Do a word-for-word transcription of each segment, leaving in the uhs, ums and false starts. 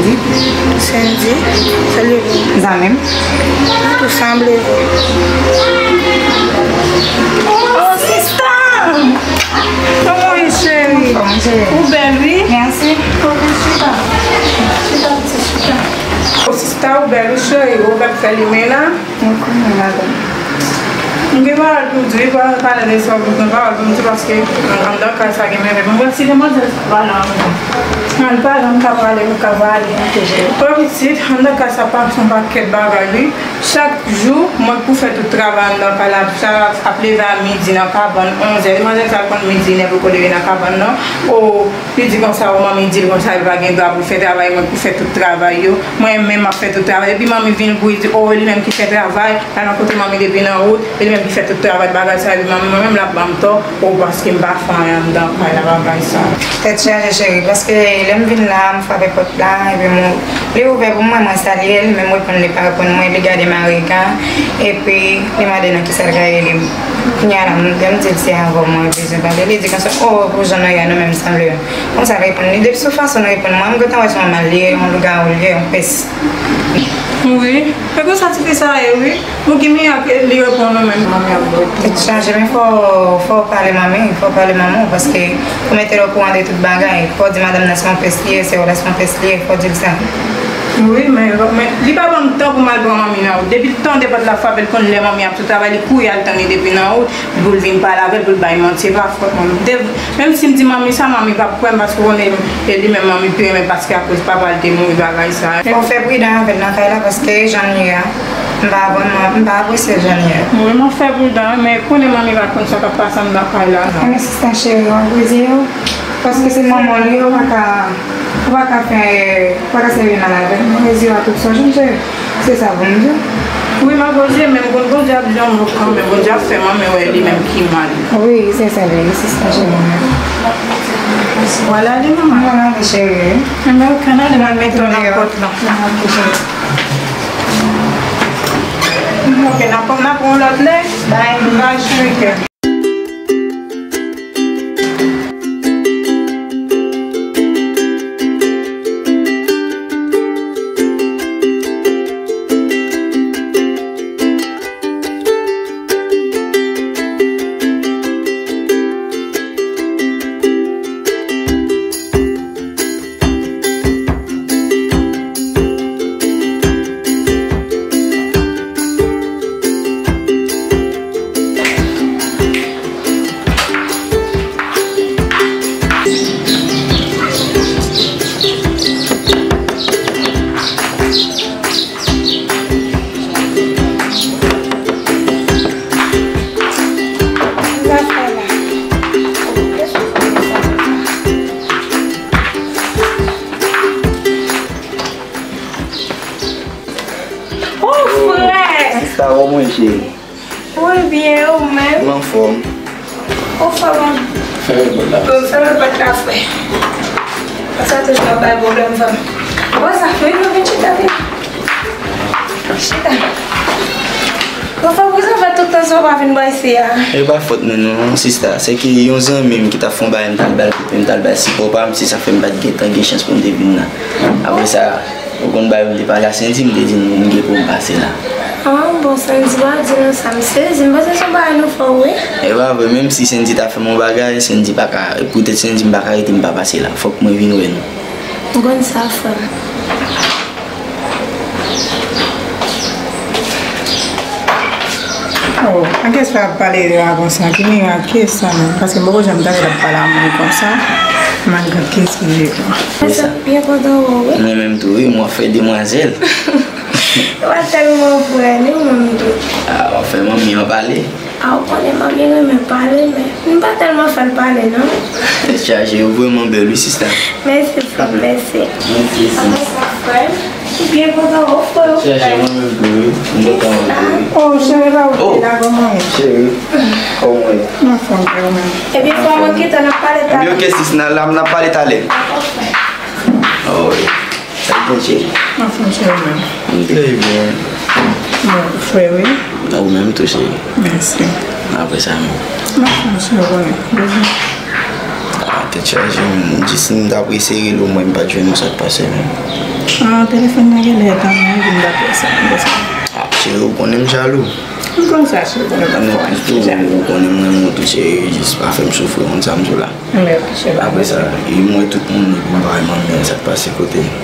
Sandy, salye. Zanmi m. Nou tou sanble. Oh, sista! Kòman w ye, cheri? Kòman, cheri? Ou bèl, wi. Mèsi. Ok, chita. Chita, pitit, chita. Oh, sista, ou bèl, wi, cheri. Ou bèl, fè limen la. Mwen konnen, madanm. M gen pawòl pou m di, wi, pale de sa, m gen pawòl pou m di, paske anndan kay sa gen mèvè. Mwen, si demanzèl sa pa la ankò. An pale, m ka pale, m ka pale. Wi, pitit, anndan kay sa pa, se yon pakèt bagay, wi. Chak jou, mwen pou fè tout travay anndan kay la, sa ap leve a midi nan kabann, onzè. Demanzèl sa konn midi, nèf, poko leve nan kabann nan. O, Li di konsa, o, manmi di l konsa, li pa gen dwa pou l fè travay, mwen pou fè tout travay yo. Mwen menm m ap fè tout travay. Epi manmi vin gou, li di, o, li menm ki fè travay, l al nan kote manmi depi nan wout, e li menm ki fè tout travay, bagay sa, epi manmi, mwen menm l ap ban m tò, o, paske m pa fè anyen anndan kay la, bagay sa. Tèt chaje, cheri, paske lè m vin la, m frape pòt la, epi m, li ouvè pou mwen, mwen salye l, men m reponn, li pa reponn mwen, li gade m a rega, epi li mande nan kisa l ka rele m. Kounye a la, m, lè m di l se avè w mwen bezwen pale, li di konsa, o, pou jan nou ye a, nou menm sanble. Konsa l reponn li, depi sou fason l reponn mwen, m gentan wè se yon mal li ye, yon lougawou li ye, yon pès. Wi, e konsa tifi sa ye, wi. Ou gen mirak li reponn ou menm. Manmi ap bwè. Tèt chaje, men fò, fò w pale manmi, fò w pale manman w, paske pou mete l okouran de tout bagay, fò w di madanm nan se yon pès li ye, sè w la se yon pès li ye, fò w di l sa. Wi, men, men li pa ban m tan pou m al pran manmi nan wout. Depi l tande pòt la frape, l konn lè manmi ap sou travay, li kouri al tann li depi nan wout. Pou l vin pale avè l, pou l bay manti, se pa fòt mwen. Dev-, menm si m di manmi sa, manmi p ap kwè m, paske w konnen, e li menm manmi pi renmen paske akoz papa l te mouri, bagay sa. Fò w fè pridan avè l nan kay la, paske jan l ye a, m pa vrèman, m pa apresye l jan l ye a. Wi, m ap fè pridan, men konnen manmi pa konn sa k ap pase anndan kay la, non. Men sista cheri, w ap rezi yo, paske se manman w li ye, ou pa ka Ou pa ka fè, ou pa ka sèvi mal avè l. Mwen rezi a tout sa w jwenn, cheri. Se sa pou m di w. Wi, m ap rezi, men m konn Bondye ap di yon mo kanmenm. Bondye ap fè manmi wè li menm ki mal. Wi, se sa l ye, sista cheri. Vwala, li manman. Vwala, li cheri. Enben, ok, n ale, m al mete w nan pòt lan. Ah, ok, cheri. Ok, n ap, n ap yon lòt lè. Bye. Bye, cheri. Oh, frè! Sista, kòman w ye, cheri? Wi, byen, ou menm? M anfòm. Ou fè bon. Fèmen pòt la. Bon, fèmen pòt la, frè. Sa toujou ap bay pwoblèm, frè m. Bon, sa, vin, nou vin chita, vin. Chita. Bon, frè, poukisa w fè tout tan sa w pa vin bò isi a? E pa fòt mwen non, sista. Se ke yon zanmi m ki t ap fè yon bagay, m t al ba l kout men, m t al ba l sipò pa m, se sa fè m pa t gentan gen chans pou m te vin la. Apre sa, Ou konn bagay m te pale a Sendy, m te di n m gen pou m pase la. Ah, bon, Sendy pa di nou sa, m sezi, m panse se yon bagay nou fè w, wi. E pa vre, menm si Sendy ta fè m yon bagay, Sendy pa ka, poutèt Sendy m pa ka rete m pa pase la. Fòk mwen vin wè nou. M konn sa, frè m. Oh, a kiyès frè a ap pale de avan sa? Ki mirak, kiyès sa menm? Paske m poko janm tande l ap pale a moun konsa. M al gad kiyès ki li ye. Mwen byen kontan wè w, wi. Mwen menm tou, wi, mwen fè demwazèl. Ou pa tèlman vrè, ni ou menm tou. Ah, w ap fè manmi an pale. Ah, ou konnen manmi renmen pale, men m pa tèlman fè l pale, non. Tèt chaje, ou vrèman bèl, wi, sista. Mèsi, frè m, mèsi. Mèsi, sis. Frè m. Byen kontan wè w, frè. Chèche mwen menm tou, wi. M kontan wè w tou, wi. Oh, cheri, pa oblije la, kòman w ye? Cheri, kòman w ye? M anfòm, frè, ou menm? Ebyen, frè mwen, kite n ap pale talè. Ebyen, ok, sis, n a la, n ap pale talè. Dakò, frè. Oh, wi. Sa l bon, cheri? M anfòm, cheri, ou menm? M byen. Bon, frè, wi. Ou menm tou, cheri? Mèsi. Apre sa, menm? M anfòm, cheri, ou konnen. Bezwen. Ah, Tèt chaje, m jis m t ap eseye rele w, mwen m pa t jwenn ou, sa k pase menm? Ah, telefòn nan genlè etann, wi, m pa t wè sa, m wè sa. Ah, cheri, ou konnen m jalou. M konn sa, cheri, ou konnen m jalou. Ou konnen m renmen w tou, cheri, jis pa fè m soufri, ou konn sa m di w la. Apre sa, e mwen tout moun li pou m pa wè manmi an, sa k pase kote l?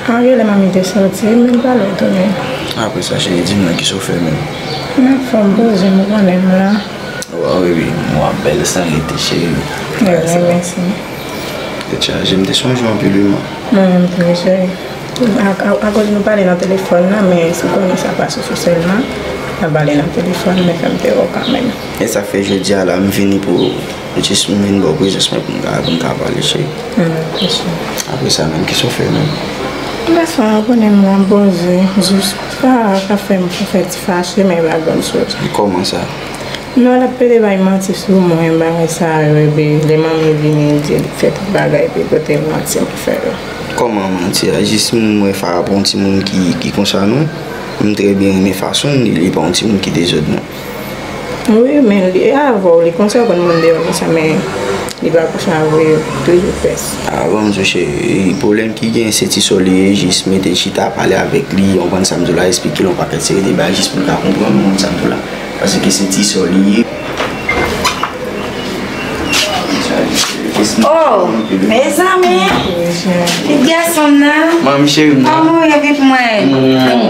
Ah, genlè manmi te soti, men l pa lè w tounen. Apre sa, cheri, di m nan, kisa w fè menm? M anfòm, poze m, ou konnen m la. Waw, baby, m wè w bèl san rete, cheri. Mèsi, mèsi. Tèt chaje, m te sonje w anpil, wi, man. Mwen menm tou, wi, cheri. A, a, akoz nou pale nan telefòn nan, men si w konnen sa pa sou sou sèlman, n a pale nan telefòn, men fè m te wè w kanmenm. E sa k fè jodi a la, m vini pou jis m vin ba w prezans mwen pou m ka, pou m ka pale, cheri. Hmm, se sa. Apre sa menm, kisa w fè menm? Mèsi, ou konnen m la poze, jis sa ka fè m fè ti fache, men pa grann choz. Kòman sa? Non, l ap pede bay manti sou mwen, bagay sa yo, epi lè manmi vini, li di li fè tout bagay, epi pote manti pou fè yo. Kòman manti a? Jis m wè Farah pa yon timoun ki, ki konsa, non. M trè byen renmen fason l, li pa yon timoun ki dezòd, non. Wi, men li avè w, li konsa, konn moun deyò konsa, men li pa konsa vre, toujou pès. Ah, bon, m di w, cheri, pwoblèm ki gen, se ti sò li ye, jis mete chita, pale avèk li, ou konprann sa m di w la, eksplike l yon pakèt seri de bagay, jis pou l ka konprann, ou konprann sa m di w la. Paske se ti sè w li ye. Oh, mezanmi, pitit gason m nan. Manmi cheri m nan. Kòman w ye pitit mwen?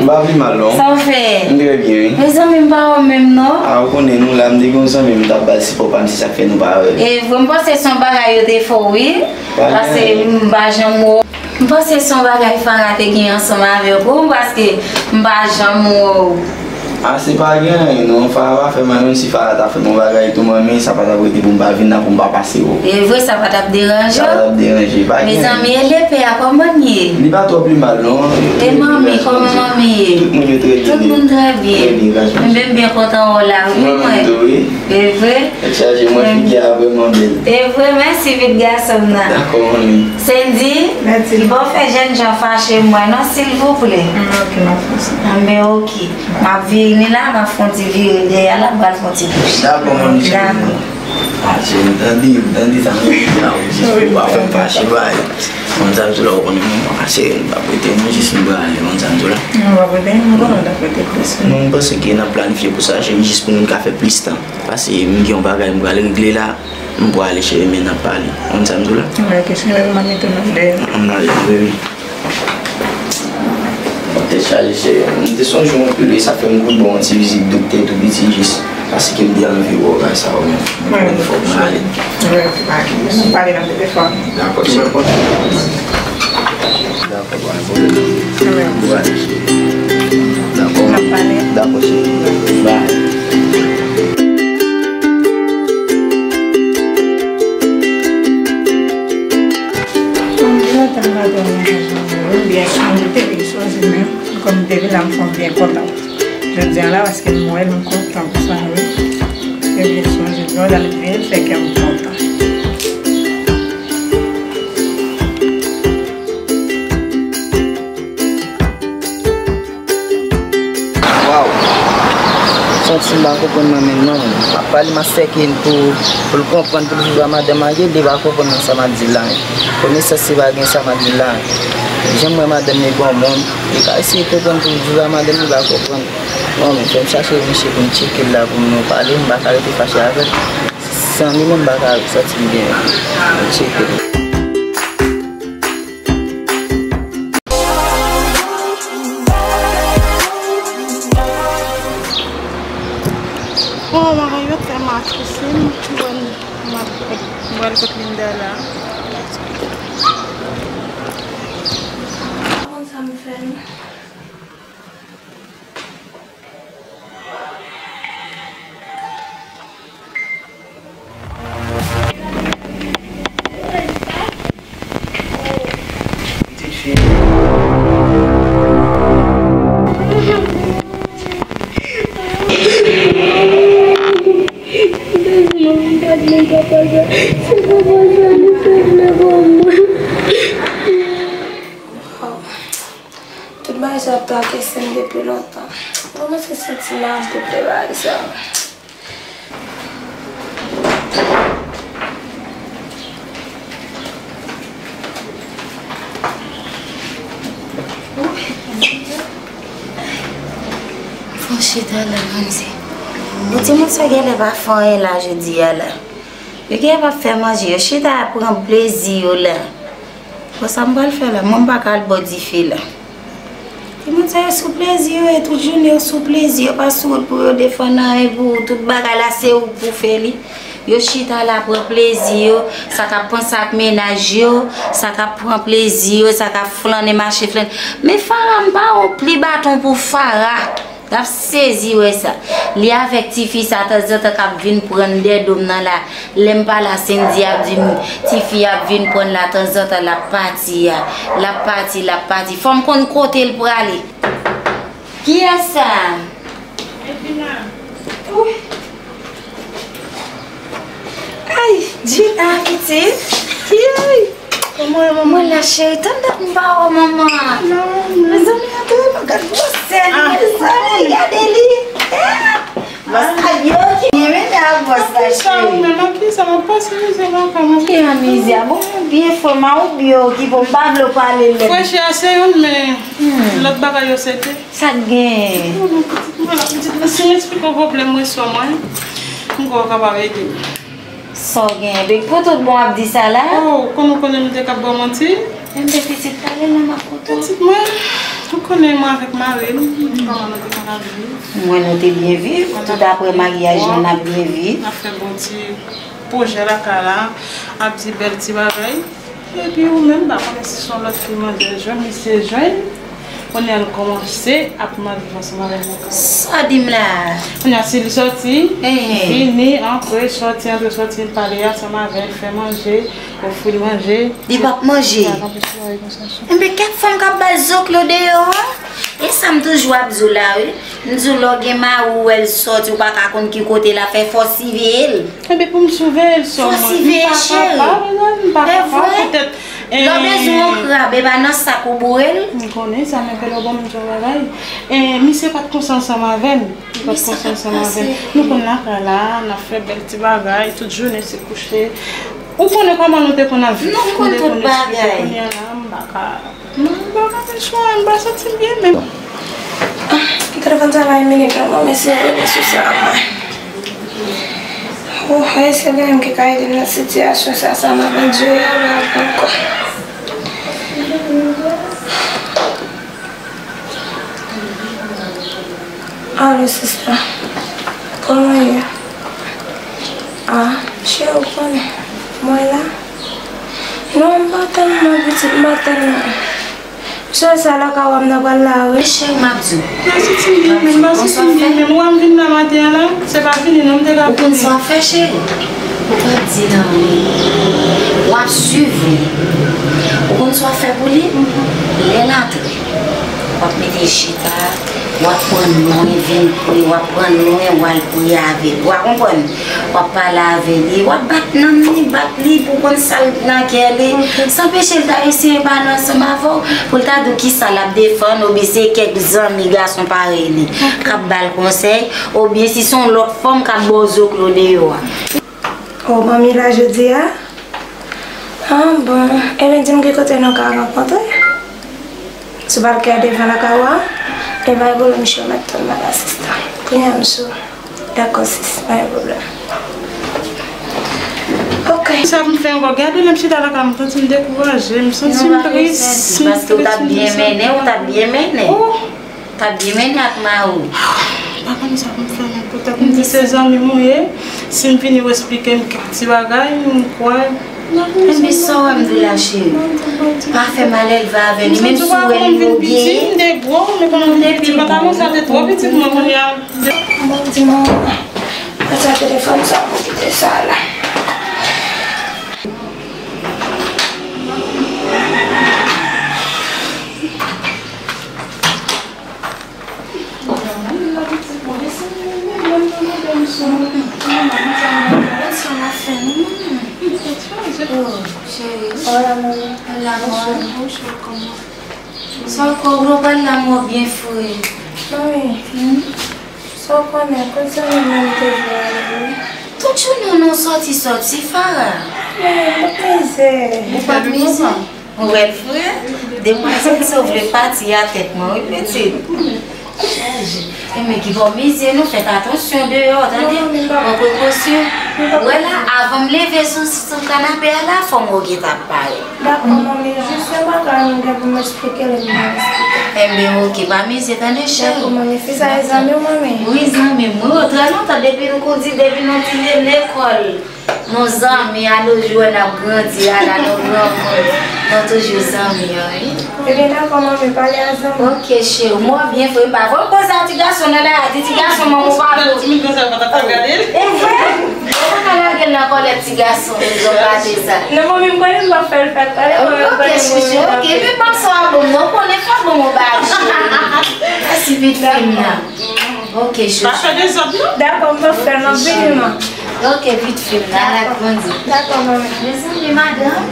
M pa pi mal non. Sa w fè? M trè byen, wi. Mezanmi, m pa wè w menm non. Ah, ou konnen nou la, m te gen yon zanmi m t ap ba l sipò pa m, se sa k fè nou pa wè. E vre, m panse se yon bagay yo te fè w, wi. Paske m pa janm wè w. M panse se yon bagay Farah te gen ansanm avèk ou, paske m pa janm wè w. Ah, se pa gen anyen non, Farah pa fè m anyen, menm si Farah ta fè m yon bagay tou, manmi, sa pa t ap rete pou m pa vin la, pou m pa pase wè w. E vre, sa pa t ap deranje w? Sa pa t ap deranje, pa gen anyen. Mezanmi, e lepè a, kòman l ye? Li pa twò pi mal non. E manmi, kòman manmi ye? Tout moun yo trè byen. Tout moun trè byen. Trè byen, gras. Mwen menm byen kontan wè w la, wi, mwen. Mwen menm tou, wi. E vre? Tèt chaje, mwen figi a vrèman bèl. E vre, mèsi pitit gason m nan. Dakò, manmi. Sandy, ki bò fè jènjan fache m wè non, silvouplè. Mm, ok, m ap fè sa. Anben, ok. M ap vini la, m ap fè yon ti vire dèyè la, m pral fè yon ti bouch. Dakò, manmi cheri. Dakò. Ah, cheri, m tande, m tande sa, m tande sa, ou jis pou pa fè m fache, bay. Konn sa m di w la, ou konnen mwen, ah, cheri, m p ap rete non, jis m prale, konn sa m di w la. Non, w ap rete, m konnen w t ap rete plis, wi. Non, m panse ke n ap planifye pou sa, cheri, jis pou nou ka fè plis tan. Paske m gen yon bagay m pral regle la, m prale cheri, men n ap pale. Ou konn sa m di w la? Wi, ok, cheri, m ap mete w nan dèyè. Ann ale, baby. Tèt chaje cheri, m te sonje w anpil wi, sa fè m kouri ba w yon ti vizit doktè tou piti jis. Paske m te anvi wè w bagay sa yo, men m konnen fòk mwen ale. Wi, ok, pa gen. Nou pale nan telefòn. Dakò, cheri. Dakò, pa gen pwoblèm. Dakò, dakò, cheri. Bye. Mwen te vin sonje menm, kòm m te vin la, m fè m byen kontan. Jodi a la, paske m wè l, m kontan pou sa, wi. Te vin sonje, jodi a, l vin fè kè m kontan. Waw! Santi m pa konprann nan menm non. M ap pale m a sèke l pou, pou l konprann, pou l viv a madanm an, li pa konprann nan sa m ap di l la. Konesans li pa gen sa m ap di l la. Jan m wè madanm li bon moun, li ka eseye konprann pou l viv a madanm li pa konprann. Bon, men fè m chache yon mesye pou m tcheke l la pou nou pale, m pa ka rete fache avè l. San li menm m pa ka santi m byen. M tcheke l. Bon, bagay yo tèlman triste, m pral, m pral kot Linda la. Konn sa m fè non. Tout bagay sa ap trakase m depi lontan. Kòman se santi m ap tout bagay sa? Chita la, manze. Bon, timoun sa genlè pa fè anyen la jodi a la. Yo genlè p ap fè manje, yo chita ap pran plezi yo la. Bon, sa m pral fè la? Mwen m pa ka al bò dife la. Timoun sa yo sou plezi yo ye, tout jounen yo sou plezi, yo pa sou wout pou yo defann anyen pou ou, tout bagay la se ou k pou fè li. Yo chita la pran plezi yo, sa k ap panse ak mennaj yo, sa k ap pran plezi yo, sa k ap flannen, mache flannen. Men Farah, m pa wè yon pli baton pou Farah. L ap sezi wè sa. Li avèk tifi sa tanzantan k ap vin pran dèdo m nan la. Lè m pa la, Cindy ap di m, tifi ap vin pran l la tanzantan, l ap pati a. L ap pati, l ap pati. Fò m konn kote l prale. Kiyès sa? Edwina. Wi. Ay, Gina, pitit. Yey. Kòman w ye, manman? Mwen la, cheri, tann dat m pa wè w, manman. Non, non. Mezanmi, antre non, gad gwosè li, mezanmi, gade li. Eh! Bòs la byen okipe, men men ak bòs la, cheri. Kisa ou menm, ak kisa w ap pase mizè la, kòman? Ki an mizè? Bon, mwen byen fò, m a ou byen okipe, m pa vle w pale lè. Frèchè a se youn, men lòt bagay yo se de. Sa k gen? Bon, pitit mwen la, pitit mwen, si m eksplike w pwoblèm mwen sou mwen, m kwè w kapab ede m. Sa w gen? Ebyen, pou tout bon w ap di sa la? Oh, konnen, konnen m te ka ba w manti. Enben, pitit, pale non, m ap koute w. Pitit mwen, ou konnen mwen avèk mari m, kòman nou te konn ap viv. Mwen, nou te byen viv, tout aprè maryaj nou, n ap byen viv. N ap fè bon ti pwojè lakay la, ap di bèl ti bagay. Epi ou menm, m pa konnen si se yon lòt fi manzè jwenn, misye jwenn. Kounye a l kòmanse ap mal viv ansanm avèk mwen kanmenm. Sa w di m la? Kounye a si li sòti, vini, antre, sòti, antre, sòti, pale ansanm avè l, fè manje, ofri l manje. Li p ap manje. Enben, kèk fanm k ap ba l zoklo deyò a. E sa m toujou ap di w la, wi. M di w, lè w gen mari w, wè l sòti, ou pa ka konn ki kote l ap fè, fò w siveye l. Enben, pou m siveye l sèlman. Fò w siveye l, cheri. M pa kapab, non, m pa kapab, poutèt, lè w bezwen yon krab, e pa nan sak ou boure l. M konnen sa, men ke lè w ban m di yon bagay. E, misye pa t konsa ansanm avè m. Li pa t konsa ansanm avè m. Nou konn lakay la, n ap fè bèl ti bagay, tout jounen se kouche. Ou konnen kòman nou te konn ap viv. Nou konn tout bagay. Kounye a la, m pa ka. Mwen, m pa ka fè chwa, m pa santi m byen menm. Ah, telefòn sa bay minit non, mwen eseye rele sou sa mwen. Oh, èske gen moun ki ka ede m nan sitiyasyon sa, sa m ap andire a la ankò. Alo, sista. Kòman w ye? Ah, cheri, ou konnen. Mwen la. Non, m pa tèlman, pitit, m pa tèlman. Sèl sa lakay w ap nan pral la, wi. Cheri, m ap di w. M pa santi m byen, m pa santi m byen, menm w ap vin la maten an la, se pa vini non, m te ka vini. Ou konn sa w ap fè, cheri? Ou p ap di l anyen. W ap swiv li. Ou konn sa w ap fè pou li? Lè l antre, w ap mete l chita, w ap pran lwen vin pri, w ap pran lwen w al priye avè l. W a konprann? W ap pale avè li, w ap bat nanm li, bat li pou konn sa l nan kè li. Sa anpeche l ta eseye pale ansanm avè w, pou l ta di w kisa l ap defann, oubyen se kèk zanmi gason parèy li k ap ba l konsèy, oubyen si se yon lòt fanm k ap ba w zoklo deyò a. Oh, manmi la jodi a? Ah, bon. Ebyen, di m ki kote nou ka rankontre? Sou balkè devan lakay ou a? E pa gen pwoblèm, misye mèt tann mwen la, sista. Kounye a, m sou. Dakò, sis, pa gen pwoblèm. Ok. Sa pou m fè ankò? Gade lè m chita lakay, m santi m dekouraje, m santi m tris, m tris, m tris. Paske w t ap byen mennen, w t ap byen mennen. Oh! T ap byen mennen ak mari w. M pa konn sa pou m fè menm. Poutèt m di se zanmi m ou ye, si m vini w esplike m kèk ti bagay, m kwè. Enben, sa w wè m di w la, cheri? Pa fè malelve avè li, menm si w wè li, ou genyen. M te gwo, men konnen m te piti, m pa ka konsa, te twò pitit mwen kounye a. Bon, di mwen, pase telefòn sa pou kite sa la. Sa w kwè w pral la mò byen fre. Mami, sa w konnen, kot zanmi mwen te vle ale wi. Tout jounen w nan sòti sòti, Farah. Mami, m p ap mize. Ou p ap mize? Ou wè l fre? Demwazèl sa w vle pati a tèt mwen wi, pitit. Enben, ki bò mizye, nou fèt atansyon deyò, tande? Pran prekosyon. Ou wè la, avan m leve sou, sou kanape a la, fò m gentan ap pare. Dakò, manmi, jis yon bagay mwen gen pou m eksplike l, m va eksplike. Enben, oke, pa mizye, tande, cheri? Dakò, manmi, fi sa e zanmi w, manmi? Wi, zanmi m, wi, trè lontan depi nou kondi, depi nou ti lekòl. Nou zanmi, a nou jou n ap grandi, a la nou granmoun. Nou toujou zanmi, wi. Ebyen, dakò, manmi, pale a zanmi. Oke, cheri, mwen byen fre, m pa konn koze a ti gason nan la, di ti gason, manman, ou pa bon. Ti moun konsa, pa ta gade l. E vre? Ou pa ka lage l nan kòlèt ti gason, ou gade sa. Non, manmi, m konnen m p ap fè l fè kòlè, manmi, m konnen. Oke, chouchou, oke, men panse a bon, non, konnen fò bon, mon bagay, cheri. Mèsi, pitit fi m nan. Oke, chouchou. Pa fè dezòd, non? Dakò, m p ap fè l, non, vini, man. Oke, pitit fi m nan, al grandi. Dakò, manmi. Mezanmi, madanm.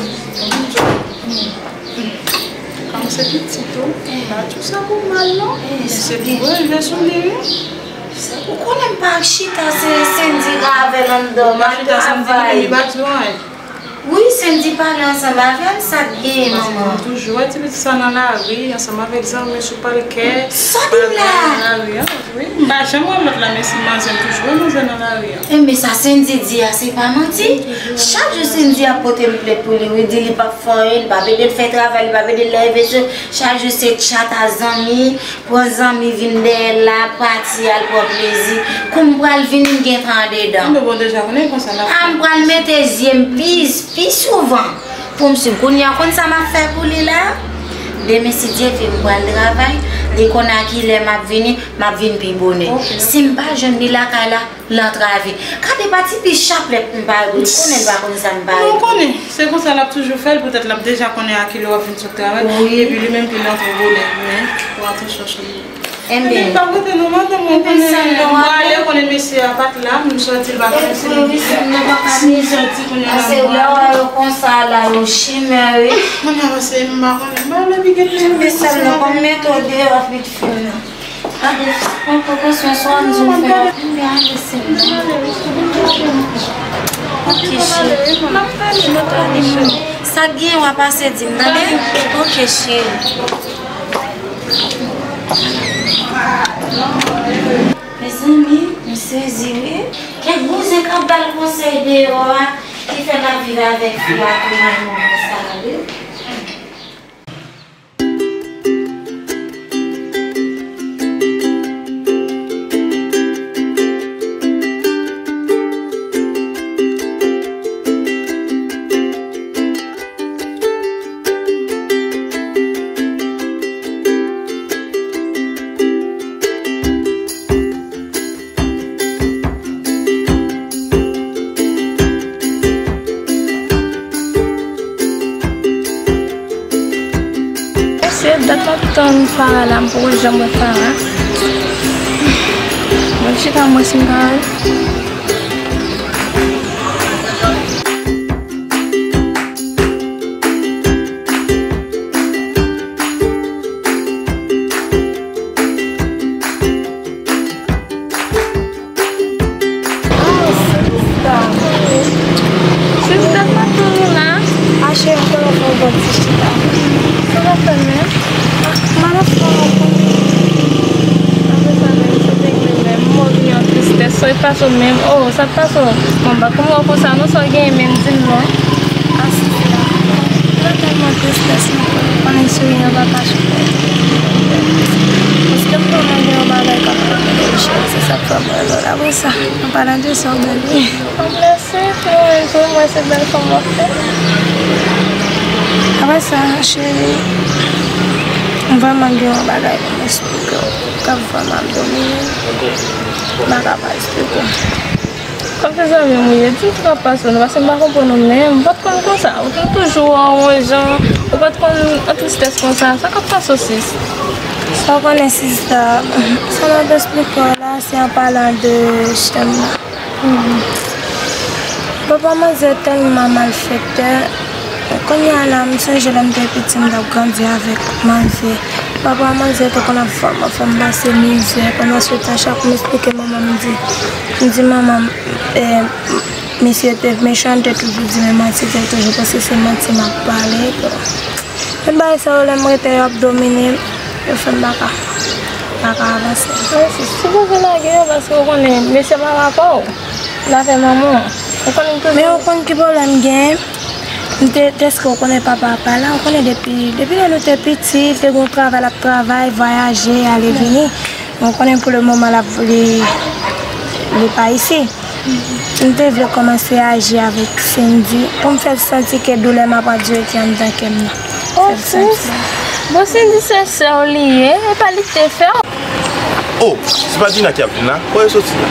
Kòm se pitit ou, pa tou sa pou mal, non. Men se pou rele sou li, wi. Ou konnen m pa chita, se Sendy k avè l anndan, m ap travay. Li pa di w anyen. Wi, Sendy pale ansanm avè m, sa k genyen, manman? Toujou wè ti pitit sa nan lari, ansanm avèk zanmi sou palkè. Sa di m la? Nan lari an, wi. M pa janm wè lòt la, men si manzè, m toujou wè manzè nan lari an. Enben, sa Sendy di a, se pa manti? Chak jou Sendy ap pote m plent pou li, wi, di li p ap fè anyen, li p ap ede l fè travay, li p ap ede l lave vesye. Chak jou se tchat a zanmi, pran zanmi vin dèyè l la, pati al pran plezi. Kou m pral vini, m gentan andedan. Enben, bon, deja konnen konsa l ap fè. A, m pral mete zye m pi, pi souvan pou m swiv. Kounye a, w konn sa m ap fè pou li la? Demen, si Dye vle, m pral travay. Li konn a kilè m ap vini, m ap vin pi bonè. Si m pa jwenn li lakay la, l antrave. Gade pa ti pi chaplèt m pa, ou konnen l pa konn sa m pa. Non, ou konnen. Se konsa l ap toujou fè l, poutèt l ap deja konnen a kilè w ap vin sot travay. Wi. Epi li menm tou l antre bonè. Men, fò atansyon sou li. Enben. M pa rete non, madanm, ou konnen, m prale, ou konnen mesye a pa t la, m sòti, l pa konnen si, si m sòti kounye a la, m prale. Yo konsa la, yo chimè, wi. Kounye a, se m pa konnen, m pa vle piket li. Enben, sèl nan konn mete w deyò, pitit fi m nan. Gade, pran prekosyon, swa m di w fè yon. Enben, ale, sèl nan. Oke, cheri. M ap pale, m ap pale, cheri. Sa k gen, w a pase di m, tande? Oke, cheri. Mezanmi, m sezi, wi. Kèk bouzen k ap ba l konsèy deyò a, ki fè l ap viv avèk fi a tou mal konsa, wi. Se dat m ap tann Farah la, m poko janm wè Farah. Mwen chita mwen si m ka wè l. Ah, sista. Sista, pa tou la. Ah, cheri, m konnen w fè yon bon ti chita. Sa w ap fè menm? Ah, m al ap fè yon konn. Apre sa menm, se te gri menm. M mò vini an tristès. Sa k pase w menm? Oh, sa k pase w? Bon, m pa konn wè w konsa non, sa w genyen menm, di m non. Ah, sista. Mwen tèlman tristès, mwen konnen souri an pa kache kò. Paske m konnen gen yon bagay k ap fèt, cheri, se sa k fè mwen rele w la. Apre sa, an palan de sa, w bèl, wi. Mèsi, mwen menm tou, mwen se bèl fanm w ap fè. Apre sa, cheri, m vrèman gen yon bagay pou m eksplike w, k ap vrèman domine m. M pa ka pa eksplike w. Kòm se zanmi m ou ye, di m sa k ap pase w non, paske m pa konprann ou menm. M pa t konn konsa. Ou t toujou an yon jan, ou pa t konn an tristès konsa. Sa k ap pase w, sis? Sa w konnen, sista, sa m ap eksplike w la, se an palan de sè m nan. Papa manzè tèlman malfektè. Kounye a la, m sonje lè m te piti, m t ap grandi avèk manzè. Papa manzè te konn ap fè m, ap fè m pase mizè. Pandan se tan, chak m eksplike manman m, m di, m di manman m, eh, misye te mechan, te toujou di m manti, te toujou panse se manti m ap pale. Tout bagay sa yo, lè m rete, y ap domine m. Yo fè m pa ka, pa ka avanse. Mwen sipoze lage yo paske ou konnen mesye papa pa w, l afè manman w. Ou konnen m toujou. Men ou konn ki pwoblèm m genyen? M te, deske ou konnen papa a pa la, ou konnen depi, depi lè nou te piti, li te gen yon travay, l ap travay, vwayaje, ale vini. Men ou konnen pou le moman l ap, li, li pa isi. M te vle kòmanse aji avèk Cindy pou m fè l santi ke doulè m ap andire ki anndan kè m nan. Oh, sis. Bon, Cindy se sè w li ye, e pa li ki te fè w. Oh, se pa Dina ki ap vin la? Kote l soti la?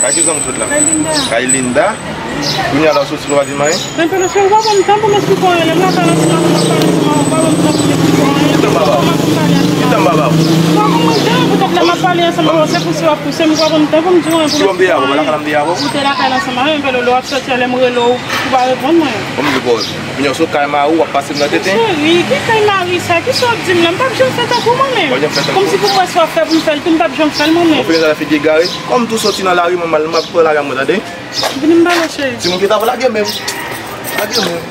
Kay ki zanmi w sot la? Kay Linda. Kay Linda? Kounye a la w soti, nou pa di m anyen? Men Peloche, ou pa ban m tan pou m esplike w anyen. Lè m lakay ansanm avè w, m ap pale ansanm avè w, ou pa ban m tan pou m esplike w anyen. Ki tan m pa ba w? Ki tan m pa ba w? Ou pa ban mwen tan, poutèt lè m ap pale ansanm avè w, se pouse w ap pouse m, ou pa ban m tan pou m di w anyen pou m esplike w anyen. Ki bò m te ye avè w? Lakay la m te ye avè w? Ou te lakay la ansanm avè m, men Peloche, lè w ap soti a, lè m rele w, ou pa reponn mwen. Bon, m di w, kounye a w sot kay mari w, w ap pase m nan tenten? Cheri, ki kay mari sa? Kisa w ap di m la? M p ap janm fè tankou w mwen menm. W ap janm fè tankou w? Kòmsi pou m wè sa w ap fè pou m fè l tou, m p ap janm fè l mwen menm. Ou fini avèk figi egare? Kòm tou soti nan lari, mwen m al, m ap pran lari a mwen, tande? Vini m pale w, cheri. Timoun ki ta pral lage menm. Lage menm.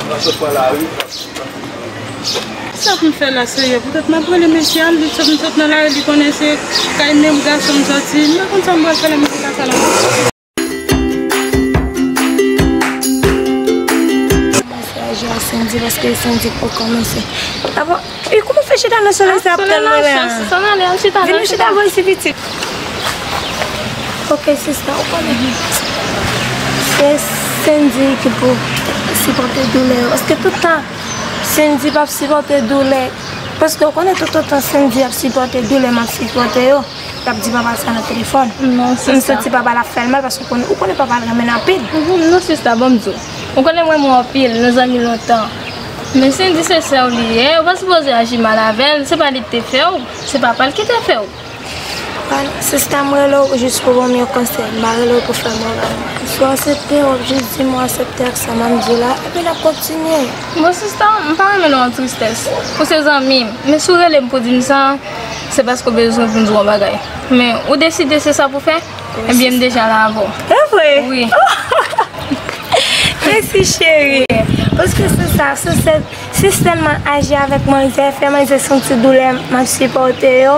Nan sot pran lari. Sa pou m fè la, serye? Poutèt m ap rele mesye a, li sot, m sot nan lari, li konnen se kay menm gason m soti. M pa konn sa m pral fè lè m rive lakay la. Pase aji a Cindy, paske Cindy poko kòmanse. Apa, e kòman fè chita nan solèy sa ap tann mwen la? Vin nou chita bò isi, pitit. Ok, sista, ou konnen. Se Cindy ki pou sipòte doulè yo. Paske tout tan, Cindy p ap sipòte doulè. Paske ou konnen tout otan Cindy ap sipòte doulè m ap sipòte yo, l ap di papa sa nan telefòn. Non, sista. M santi papa l ap fè l mal paske ou konnen, ou konnen papa l renmen l anpil. Mhm, non, sista, ban m di w. Ou konnen m renmen w anpil, nou zanmi lontan. Men Cindy se sè w li ye, ou pa sipoze aji mal avè l, se pa li ki te fè w, se papa l ki te fè w. Sista, m rele w jis pou ban m yon konsèy, m pa rele w pou fè m mal. Si w aksepte, w ap jis di m w aksepte ak sa m ap di w la, epi n ap kontinye. Bon, sista, m pa renmen lè w an tristès. Ou se zanmi m, men si w rele m pou di m sa, se paske w bezwen pou m di w yon bagay. Men ou deside se sa pou fè, ebyen m deja la avè w. E vre? Wi. Mèsi, cheri. Paske se sa, se sèl, se sèlman aji avèk manzè, fè manzè santi doulè m ap sipòte yo.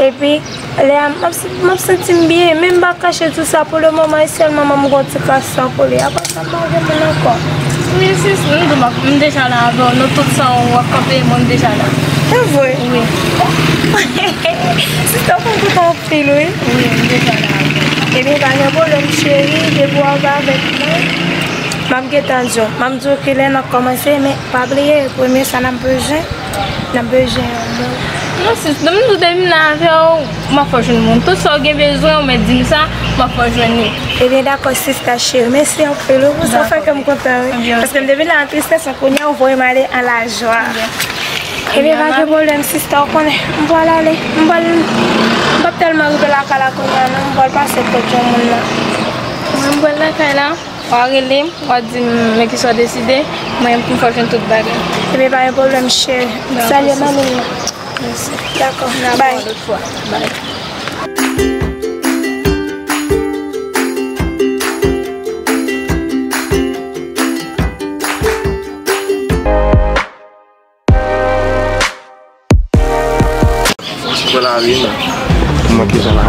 Epi, lè a, m ap, m ap santi m byen. Men m pa kache tout sa pou le moman, e sèlman manman m gon ti kras san kole. Apre sa, m pa gen moun ankò. Wi, sis, m di w, m deja la avè w. Nou tout san w ap kanpe, mwen m deja la. Se vre? Wi. Sista, ou konn koute anpil, wi. Wi, m deja la avè w. Ebyen, pa gen pwoblèm, cheri, depi w anba avèk mwen, m ap gentan di w. M ap di w kilè n ap kòmanse, men pa bliye, premye sa n ap bezwen, n ap bezwen yon moun. Non, sis, m di w depi m la avè w, m ap fè w jwenn moun. Tout sa w gen bezwen, ou mèt di m sa, m ap fè w jwenn li. Ebyen, dakò, sista cheri. Mèsi anpil, wi, pou sa, w fè kè m kontan, wi. Paske m depi la an tristès, kounye a, ou voye m ale an lajwa. Ebyen, pa gen pwoblèm, sista, ou konnen. M pral ale. M pral, m p ap tèlman rive lakay la kounye a, non. M pral pase kot yon moun nan. Mwen, m pral lakay la. W a rele m, w a di m men kisa w deside, mwen pou m fè w jwenn tout bagay. Ebyen, pa gen pwoblèm, cheri. Salye manmi m nan. Mèsi. Dakò. Bay. N a pale lòt fwa. Bay. Mwen la ri, non. Mwen ki jan la.